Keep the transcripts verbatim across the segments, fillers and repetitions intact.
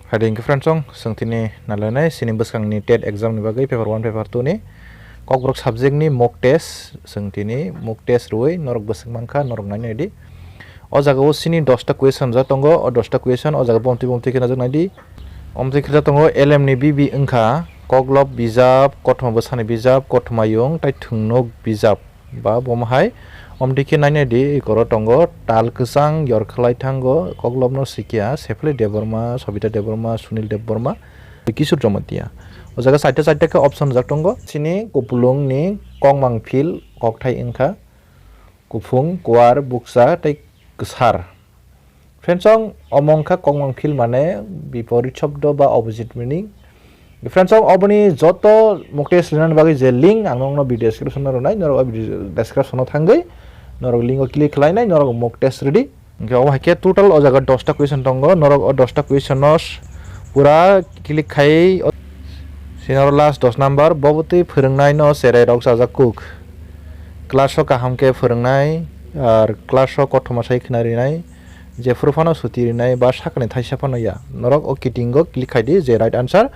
Hai de hwnkhe friends, chwng tini nalainai chini bwskangni tet exam ni bagwi paper one, paper two ni Kokborok subject ni mock test, chwng tini mock test rwui norok bwswk mankha, norok nainai di. O jaga o chini dosta question rijak tongo, o dosta question o jaga bomtwi bomtwi khe najak nai di. Omtwi khe tongo L M ni B B wngkha Koklob bijap, kothoma bwsani bijap, kothoma yung tei thwngnuk bijap. Ba bomo hai omtwi khe nainai di, ikoro tongo tal kwchang yor khlai thango, Koklobno sikya, Sephali Debbarma, Sobita Debbarma, Sunil Debbarma, Kishore Jamatia. O jaga chaita chaita khe option rijak tongo. Chini kupulungni kokmang phil kokthai wngkha kuphung, kuar, bukcha tei kwsar. Friends, chwng omo wngkha kokmang phil mane biporit shobdo ba opposite meaning. Friends, chwng oboni joto mock test rinani bagwi je link ang nokno video description o rwnai, norok o video description o thangwi norok link o click khlainai, norok mock test rwdi. Hwnkhe omo hai khe total o jaga dosta question tongo, norok o dosta question no pura click khai o, sini oro last dos number, bo bwtwi phwrwngnai no cherai rok chajak kuk. Class o kaham khe phwrwngnai, ar class o kothoma sai khna rinai, jephuru phano suti rinai ba sakni thaisa phano ya. Norok o kiting o click khai di je right answer.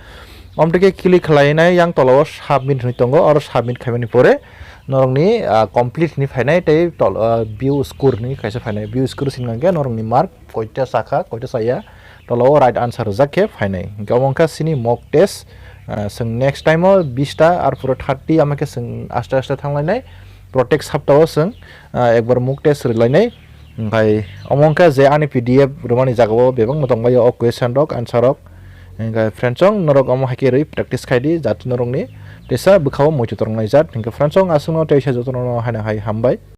Omtwi khe click khlainai yang tola o submit hwnwi tongo, oro submit khaimani pore norokni, ah, complete hwnwi phainai tei tol-, ah, view score hwnwi kaisa phainai. View score sini hwnkhe norokni mark koita chakha, koita chaya, tola o right answer rijak khe phainai. Hwnkhe omo wngkha chini mock test, ah, chwng next time o bista ar pura thirty ama khe chwng aste aste thanglainai, protect sapta o chwng, ah, ekbar mock test rwlainai. Hwnkhe omo wngkha je ani P D F rwmani jaga o bebak no tongbai o question rok, answer rok. Hwnkhe friends, chwng norok omo hai khe rwi practice khai di, jat norokni teisa bwkha o muitu torngnai jat. Hwnkhe friends, chwng aswkno teisa jotono haino hai hambai.